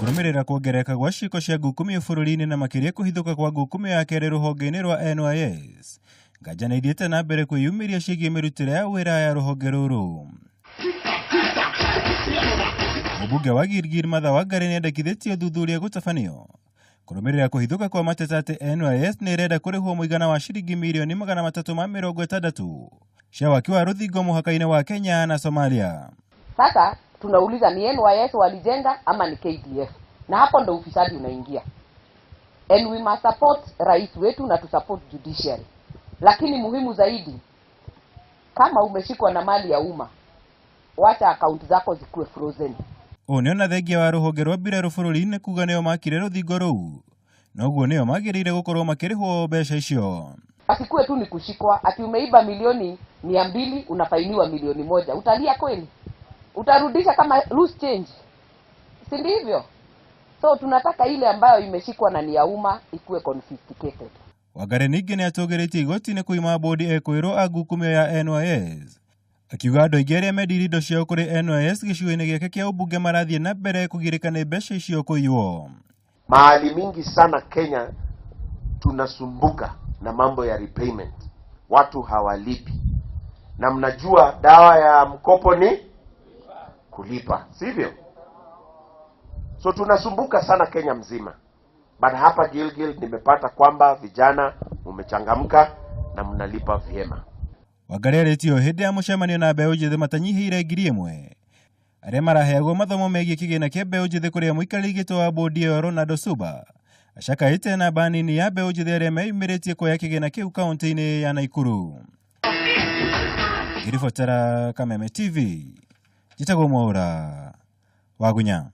Kũrũmĩrĩra kuongerereka gwa ciĩko cia ngukumio bũrũri-inĩ na makĩria kũhithũka kwa ngukumio ya kerĩ rũhonge-inĩ rwa NYS, nganja nĩ ithiĩte na mbere kwĩyumĩria ciĩgiĩ mĩrutĩre ya wĩra ya rũhonge rũrũ. Mũmbunge wa Gilgil Martha Wangari nĩendekithĩtie ũthuthuria gũtabanio kũrũmĩrĩra kũhithũka kwa mateta atĩ NYS nĩ ĩrenda kũrĩhwo mũigana wa ciringi mirioni 360 cia waki wa rũthingo mũhaka-inĩ wa Kenya na Somalia. Sasa tunauliza ni NYS walijenga ama ni KDF? Na hapo ndo ufisadi unaingia. And we must support rais wetu na tusupport judiciary. Lakini muhimu zaidi, kama umeshikwa na mali ya umma, wacha akaunti zako zikuwe frozen. Ũũ nĩ ona thengia wa rũhonge rwa mbirarũ bũrũri-inĩ kuga nĩo makire rũthingo rũu, noguo nĩo magĩrĩire gũkorwo makĩrĩhwo mbeca icio. Asikuwe tu ni kushikwa ati umeiba milioni 200 unafainiwa milioni 1. Utalia kweli? Utarudisha kama loose change, si ndivyo? So tunataka ile ambayo imeshikwa na ni ya umma ikuwe confiscated. Wangari ningĩ nĩ atũgĩrĩtie igoti nĩ kũima bodi ekwĩrwo a ngukumio ya NYS, akiuga andũ aingĩ arĩa mendirie indo ciao kũrĩ NYS gĩcigo-inĩ gĩake kĩa ũmbunge marathiĩ na mbere kũgirĩka nĩ mbeca icio kũiywo. Mahali mingi sana Kenya tunasumbuka na mambo ya repayment, watu hawalipi, na mnajua dawa ya mkopo ni kulipa, sivyo? So tunasumbuka sana Kenya mzima, but hapa Gilgil nimepata kwamba vijana mumechangamka na mnalipa vyema. Wangari arĩtie hĩndĩ ya mũcemanio na mbeũ njĩthĩ matanyihĩire 1,000 arĩa maraheagwo mathomo megiĩ kĩgĩna kĩa mbeũ njĩthĩ kũrĩa mũikarĩri gĩtĩ wa bodi ĩyo Ronaldo Suba acakaĩte namba nini ya mbeũ njĩthĩ arĩa meyumĩrĩtie kuoya kĩgĩna kĩu kaunti-inĩ ya Nakuru. Ngĩribotera Kameme TV, njĩtagwo Mwaũra Wagunya.